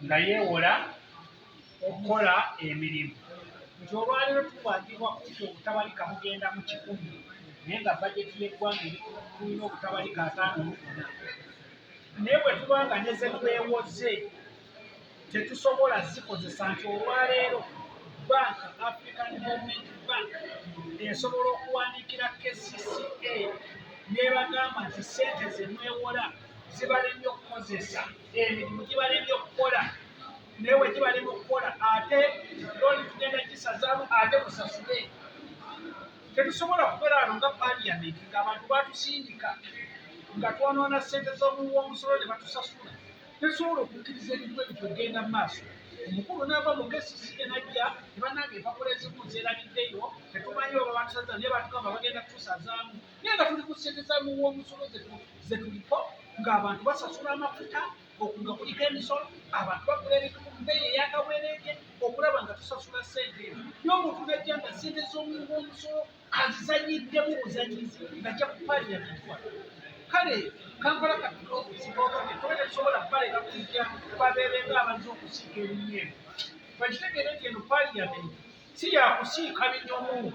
Nga yeewola okukola emirimu, nti olwaleero tukwatibwa kumpi obutabalika bugenda mu 100, naye nga bajeti y'eggwanga eri tulina obutabalika 54. Naye bwe tuba nga ne ze twewoze tetusobola zikozesa, nti olwaleero banka, African Development Bank, esobola okuwandiikira KCCA n'ebagamba nti ssente ze mwewola zibalemye okukozesa, emirimu gibalemye okukola, naye we gibalema okukola ate looni tugenda gisazaamu ate musasule. Tetusobola kubeera wano nga Parliament ng'abantu batusindika nga twonoona ssente z'omuwi w'omusolo ne batusasula. Tetusobola okukkiriza ebintu ebyo okugenda mu maaso. Omukulu n'ava mu KCCA n'ajja ne bannange empapula ezimu zeerabiddeyo, tetumanyi oba batusaza, naye batugamba bagenda kutusazaamu, naye nga tuli ku ssente za muwi w'omusolo ze tuliko, ng'abantu basasula amafuta nga kuliko emisolo, abantu bagula ebintu ku mbeeyi ey'akawerenke okulaba nga tusasula ssente ezo. Naye omuntu n'ajja nga ssente z'omuwi w'omusolo azizanyiddemu buzanyizi ng'ajja ku Parliament wano. Kale Kampala Capital City Authority tuba tetusobola kubaleka kujja babeere ng'abazze okusiika ebinyeebwa. Bakitegeere nti eno Parliament si yakusiika binyomo,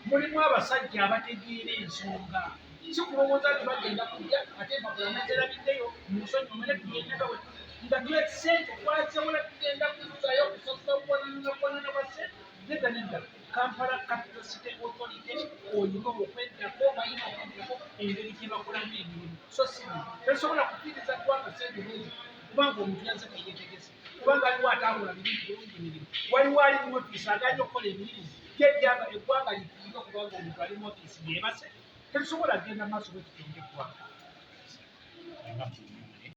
mulimu abasajja abategeera ensonga, si kulowooza nti bagenda kujja ate empapula nazerabiddeyo mu nsonyi omene tugende nga nga tule ssente twazewola tugenda kuzzayo okusasula buwanana buwanana bwa ssente. Nedda, nedda. Kampala Capital City Authority oyina okweddako, balina okweddako engeri gye bakolamu emirimu, so si tesobola kufiiriza ggwanga ssente bwezi kubanga omuntu yazze teyeetegese, kubanga aliwo atakola birungi bulungi mirimu, waliwo ali mu ofiisi aganye okukola emirimu gyejjanga eggwanga lifiirwe kubanga omuntu ali mu ofiisi yeebase. Tetusobola kugenda maaso bwe tutyo ng'eggwanga.